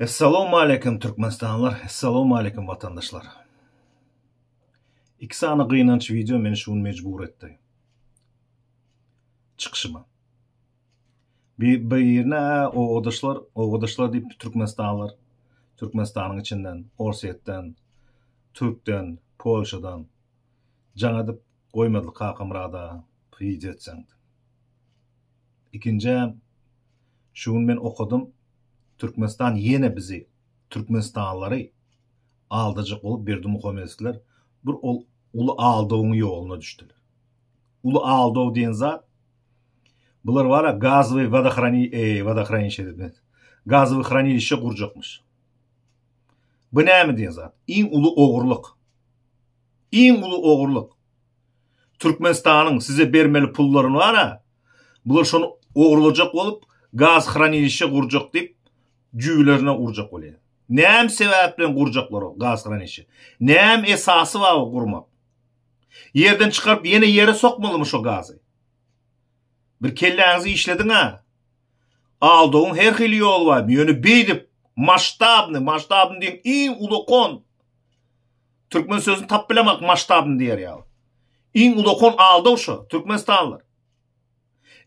Essalawmaleýkim Türkmenistanlylar, Essalawmaleýkim watandaşlar. Iki sany gynanç wideo meni şu gün mejbur etdi. Çykyşyma. Bir birine owadaşlar, owadaşlar diýip Türkmenistanlylar, Türkmenistanyň içinden, Orsýetden, Türkden, Polşadan jaň edip goýmadylar Kakamyrada wideo etseň. Ikinjäm şu gün men okadym Türkmenistan ýene bizi Türkmenistanlylary aldajak bolup Berdimuhamedowlar bir ol uly aldawyň ýoluna düşdüler. Uly aldaw diýen zat bular bara gazowy wodohrani e, wodohranişe diýip gazowy hranilişe gurjakmyş. Bu näme diýen zat? Iň uly ogurlyk. Iň uly ogurlyk. Türkmenistanyň size bermeli pullaryny bar-a, bular şony ogurlajak bolup, gaz hranilişe gurjak diýip, jübülerine urjak bolýar. Näme sebäp bilen gurjaklar o gaz hranilişe? Näme esasy bar o gurmak? Ýerden çykaryp ýene ýere sokmalymy şo gazy? Bir kelläňizi işlediň-ä. Aldawyň her hili ýoly bar. Ýöne beýdip masştabny, masştabny diýen iň ulakon Türkmen sözüni tap bilemok masştabny diýer ýaly. Iň ulakon aldaw şo, Türkmenistanlylar.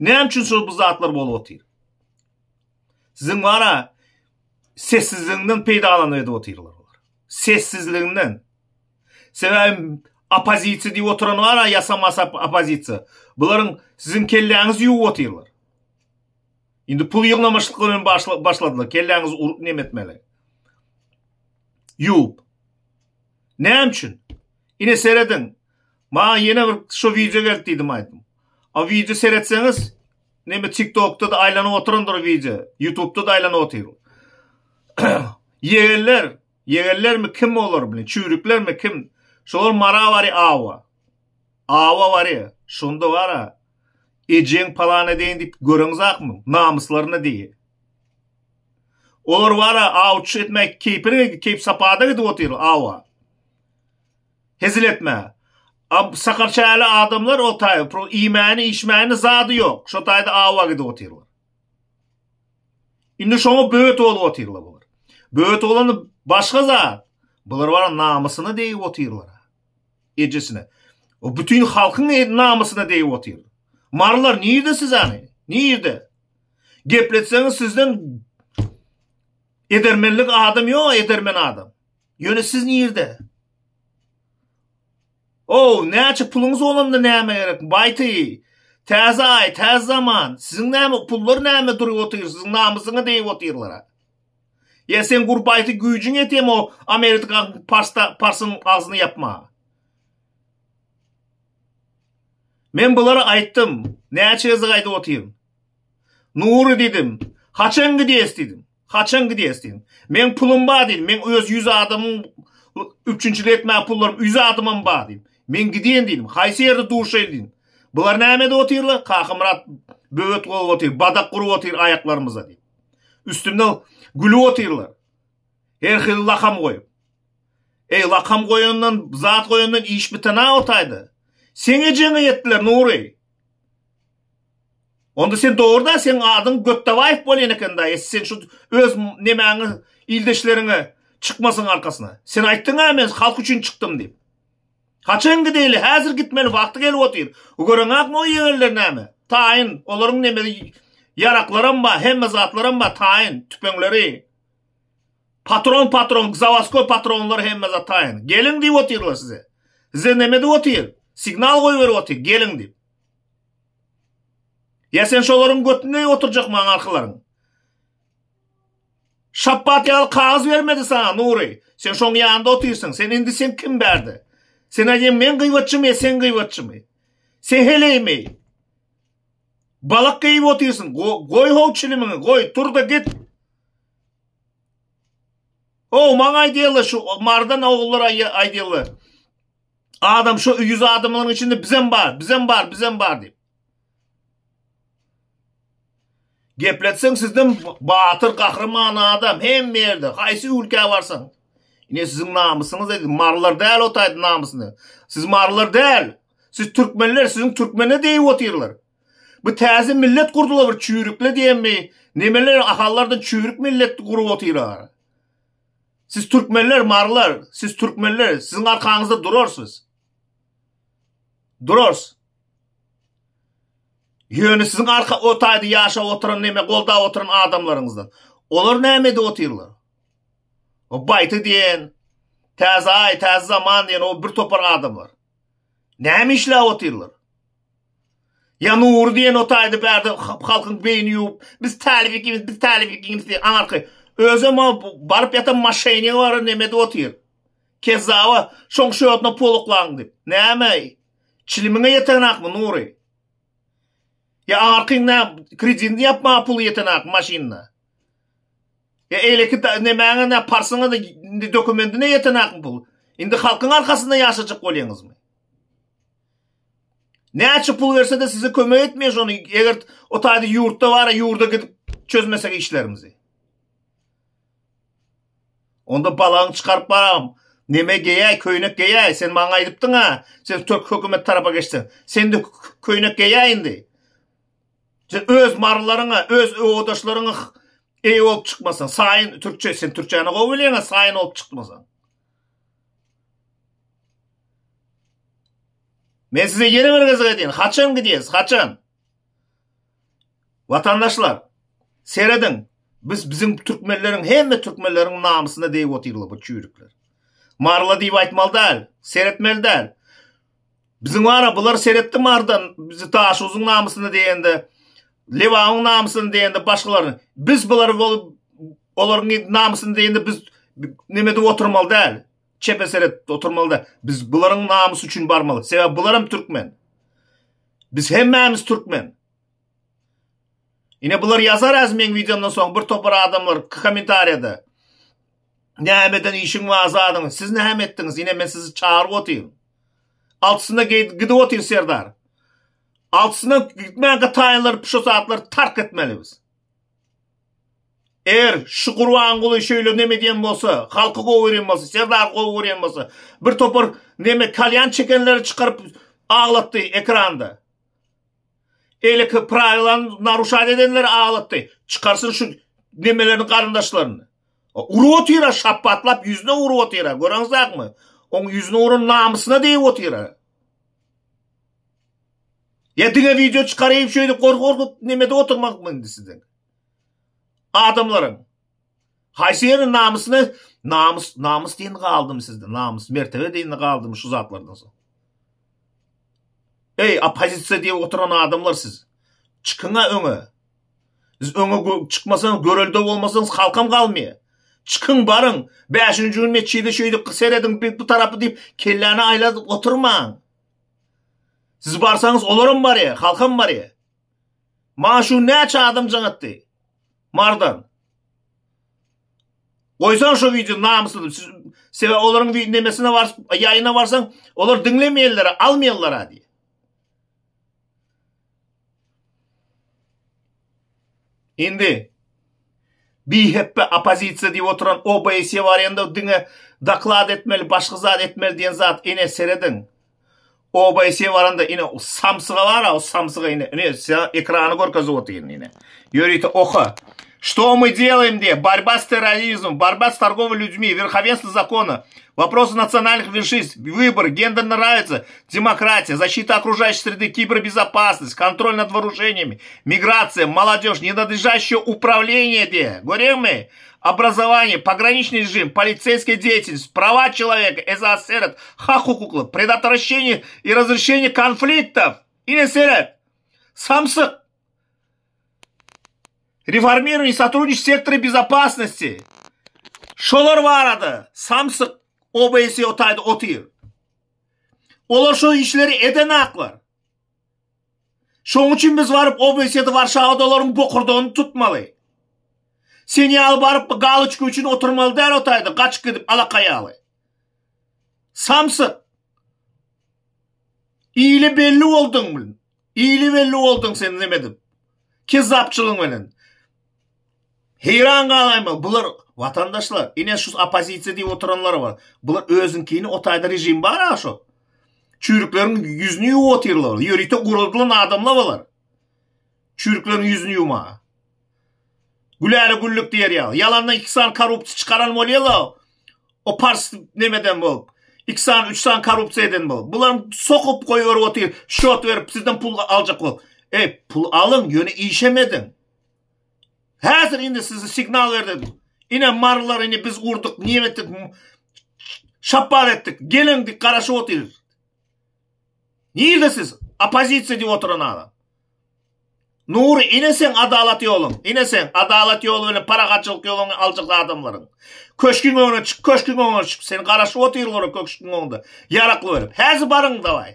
Näme üçin şo bu zatlar bolup otyr? Siziň bara sessizligiňden peýdalanyp edip otyrlar olar. Sessizliginden. Sebäbi oppozisiýa diýip oturan bar-a, ýasama oppozisiýa. Bularyň siziň kelläňizi ýuwup otyrlar. Indi pul ýygnamaşlyk bilen başladylar. Kelläňizi urup neme etmeli. Ýuwup. Näme üçin? Ine serediň. Maňa ýene bir şu wideo geldi diýdim aýtdym. A wideo seretseňiz, neme TikTokda-da aýlanyp oturandyr wideo, YouTube'da-da aýlanyp otyr. Ýegenler, ýegenlermi kim olar bilen, çüýrüklermi kim? Şolar mara bary awa. Awa bary, şonda bara ejeň palan edeýin diýip göreňzakmy? Namyslaryna diýe. Olar bara awçy etmek keýpine keýp sapada gidip otyr awa. Hezil etme. A sakarçäli adamlar o taý pro iýmäni içmäni zady ýok. Şo taýda awa gidip otyrlar. Indi şoňa böwet bolup otyrlar bular. Böwet bolany başga zat. Bular bara namysyna degip otyrlar. Ejesine. O bütün halkyň namysyna degip otyr. Marylar nirde siz any? Nirde? Gepletseňiz sizden edermenlik adam ýok, edermen adam. Ýöne siz nirde? O, näçe puluňyz bolanda näme gerek? Baýty, täze aý, täze zaman. Siziň näme pullar näme durup otyr, siziň namysyňa degip otyrlar. Ýa sen gurbaýty güýjüň ýetýärmi o Amerikan parsta parsyň agzyny ýapma. Men bulara aýtdym, näçe gezek aýdyp otyryn. Nury diýdim, haçan gidýäs diýdim. Haçan gidýäs diýdim. Meň pulum bar diýdim. Meň öz 100 adamyň üpjünçilik etmäge pullarym 100 adamym bar diýdim. Men gidýän diýdim. Haýsy ýerde duşaýyn diýdim. Bular näme edip otyrlar? Kakamyrat böwet goýup otyr, badak gurup otyr aýaklarymyza diýip. Üstümde gülüp otyrlar. Her hili lakam goýup. Eý, lakam goýandan, zat goýandan iş biten-a o taýda. Seň ejeňe ýetdiler, Nury. Onda sen dogry-da, seň adyň Götdebaýew bolýan eken-da, e, sen şu öz nemäňi ildeşleriňe çykmasyň arkasyna. Sen aýtdyň-a men halk üçin çykdym diýip. Haçan gideli, häzir gitmeli wagty gelip otyr. Göreňakmy o ýegenler näme? Taýyn, olaryň nemesi ýaraklaram bar, hemme zatlaram bar, taýyn, tüpeňleri. Patron patron, zawoskoý patronlar hemme zat taýyn. Geliň diýip otyrlar size. Size neme diýip otyr? Signal goýberip otyr, geliň diýip. Ýa sen şolaryň götünde oturjak maň arkalaryn. Şapbat ýaly kagyz bermedi saňa Nury. Sen şoň ýanynda otyrsyň. Sen indi sen kim bärde? Sen aýdýaň men gyýbatçymy ýa sen gyýbatçymy? Sen heleými? Balak geýip otyrsyň. Goý how çilimiňi, goý, tur-da git. Ow, maňa aýdýarlar şu Marydan ogullar aýdýarlar. Adam şu 100 adamlaryň içinde bizem bar, bizem bar, bizem bar diýip. Gepletseň sizden batyr gahryman adam hemme ýerde haýsy ülkä barsaň. Ine siziň namysyňyz edi marylar däl o taýda namysyny. Siz marylar däl. Siz türkmenler siziň türkmene deýip otyrlar. Bu täze millet gurdular bir çüýrükle diýenmi nemeler ahallardan çüýrük millet gurup otyrlar. Siz türkmenler, marylar, siz türkmenler, siziň arkaňyzda durarys biz. Durarys. Ýöne siziň arka o taýda ýaşap oturan neme goldap oturan adamlaryňyzdan. Olar näme edip otyrlar? O Baýty diýen, Täze Aý, Täze Zaman diýen o bir topar adamlar. Näme işläp otyrlar? Ýa Nury diýen o taýda bärde halkyň beýni ýuwup, biz talyp ikimiz, biz talyp ikimiz diýen aňarky. Özem o baryp ýatan maşenik bar, neme edip otyr. Kezzaba, şoň şötüne pul oklaň diýip. Näme? Çilimiňe ýetenakmy Nury? Ýa aňarkyň nä kreditini ýapmaga puly ýetenakmy maşynyna? Ýa eýleki nemäňe nä parsyňa da dokumentine ýetenakmy pul? Indi halkyň arkasynda ýaşajak bolýaňyzmy? Näçe pul berse-de size kömek etmeýär şony. Eger o taýda ýurtda bara ýurda gidip çözmesek işlerimizi. Onda balagyňy çykaryp baram, neme geýäý, köýnek geýäý, sen maňa aýdypdyň-a, sen türk hökümet tarapa geçseň. Sen-de köýnek geýäý indi. Sen öz marylaryňa, öz owadaşlaryňa eýe bolup çykmasaň, saýyn türkçe, sen türkçäni gowy bilýäň-a, saýyn bolup çykmasaň. Men size ýene bir gezek aýdýan, haçan gidýäs, haçan? Watandaşlar, serediň, biz biziň türkmenleriň hemme türkmenleriň namysyna degip otyrlar bu çüýrükler. Maryla diýip aýtmaly däl, seretmeli däl. Biziň bara bular seretdi Marydan, bizi Daşoguzyň namysyna degende, Lebabyň namysyna degende başgalaryň. Biz bulary bolup olaryň namysyna degende biz neme edip oturmaly däl. Çepe seretip oturmaly däl. Biz bularyň namysy üçin barmaly. Sebäbi bularam türkmen. Biz hemmämiz türkmen. Ine bular ýazar az meň wideomdan soň bir topar adamlar kommentariýada. Nämeden işiň bar zadyň? Siz näme etdiňiz? Ine men sizi çagyryp otyryn. Altysyna gidip otyr Serdar. Altysyna gitmäge taýynlar şu saatlar tark etmeli biz. Eger şu Gurbanguly şeýle neme diýen bolsa, halky gowy görýän bolsa, Serdary gowy görýän bolsa, bir topar neme kalýan çekenleri çykaryp aglatdy ekranda. Eýleki prawilany naruşat edenleri aglatdy. Çykarsyn şu nemelerini garyndaşlaryny. Urup otyra şapbatlap ýüzüne urup otyra. Göreňizakmy? Oň ýüzüne uran namysyna degip otyra. Ýa diňe wideo çykaryp şeýdip gorky-gorky nemede oturmakmy indi siziň? Adamlaryň haýsy ýeri namysyna namys namys diýen galdymy sizde? Namys, mertebe diýen galdymy şu zatlardan soň? Eý, oppozisiýa diýip oturan adamlar siz. Çykyň-a öňe. Siz öňe çykmasaňyz, görelde bolmasaňyz halkam galmaýar. Çykyň, baryň. Bäşinji gün metjide şeýdip serediň bu tarapy diýip kelläni aýladyp oturmaň. Siz barsaňyz olaram barýar, halkam barýar. Maňa şu näçe adam jaň etdi. Mardan. Goýsaň şu wideo namysly. Siz sebäbi olaryň nemesine bar, ýaýyna barsaň, olar diňlemeýärler, almaýarlar diýip. Indi bihepbe oppozisiýa diýip oturan OBSE barýanda diňe doklad etmeli, başga zat etmeli diýen zat ine serediň. OBSE baranda ine o samsyga bar o samsyga ine ine size ekrany görkezip otyryn ine. Ýörite oka. Что мы делаем где? Борьба с терроризмом, борьба с торговлей людьми, верховенство закона, вопросы национальных меньшинств, выбор, гендерное равенство, демократия, защита окружающей среды, кибербезопасность, контроль над вооружениями, миграция, молодежь, ненадлежащее управление, где? Говорим мы, образование, пограничный режим, полицейская деятельность, права человека, СССР, хахукукла, предотвращение и разрешение конфликтов. Ine seret. Samsyk. Reformирование сотрудничество в секторе безопасности. Şolar barada samsyk OBSE o taýda otyr. Olar şo işleri edenaklar. Şoň üçin biz baryp OBSE-de Warşawada olaryň bokurdagyny tutmaly. Sen ýaly baryp galoçka üçin oturmaly däl o taýda gaçyp gidip alaka ýaly. Samsyk. Ile belli bolduň. Ili belli bolduň sen neme edip. Kezzapçylygyň bilen. Heýran galaýma bular watandaşlar ine şu oppozisiýa diýip oturanlar bar. Bular özüňkini o taýda režim bar a şo. Çüýrükleriň ýüzüni ýuwup otyrlar. Ýörite guradylan adamlar bular. Çüýrükleriň ýüzüni ýuwmaga. Güläle güllük diýer ýaly. Ýalandan iki sany korrupsiýa çykaran bolýarlar. O pars nemeden bolup. Iki sany, üç sany korrupsiýa eden bolup. Bularyň sokup goýberip otyr, şot berip sizden pul aljak bolup. Eý, pul alyň, ýöne işem ediň. Häzir indi sizi signal berdi. Ine marylar indi biz urduk, neme etdik, şapbat etdik. Geliň diýip garaşyp otyr. Nirde siz? Oppozisiýa diýip oturan adam. Nury ine seň adalat ýoluň. Ine seň adalat ýoly bilen parahatçylyk ýoluny aljak adamlaryň. Köşgüň öňüne çyk, köşgüň öňüne çyk. Seni garaşyp otyrlar o köşgüň öňünde. Ýarakly berip. Häzir baryň dawaý.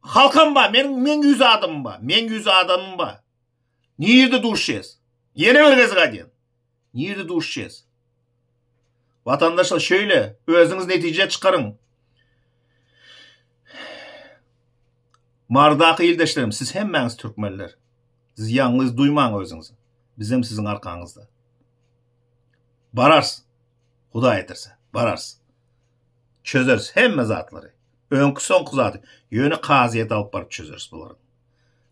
Halkam bar, meniň meň 100 adamym bar. Meň 100 adamym bar. Nirde duşýas? Ýene bir gezek aýdýan. Nirde duşýas? Watandaşlar şeýle, özüňiz netije çykaryň. Marydaky ildeşlerim, siz hemmäňiz türkmenler. Siz ýalňyz duýmaň özüňizi. Bizem siziň arkaňyzda. Bararys. Hudaý etirse, bararys. Çözeris hemme zatlary. Öňki soňky zady. Ýöne kazyýete alyp baryp çözeris bulary.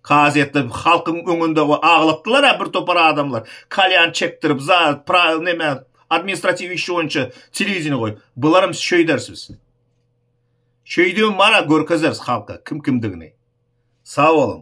Kazyýetde halkyň öňünde aglatdylar-a bir topar adamlar. Kalýan çekdirip, zat, pra, neme, administratiw iş boýunça telewideniýe goýup. Bularam şeýderis biz. Şeýdibem bar-a görkezeris halka kim kimdigini. Sag boluň.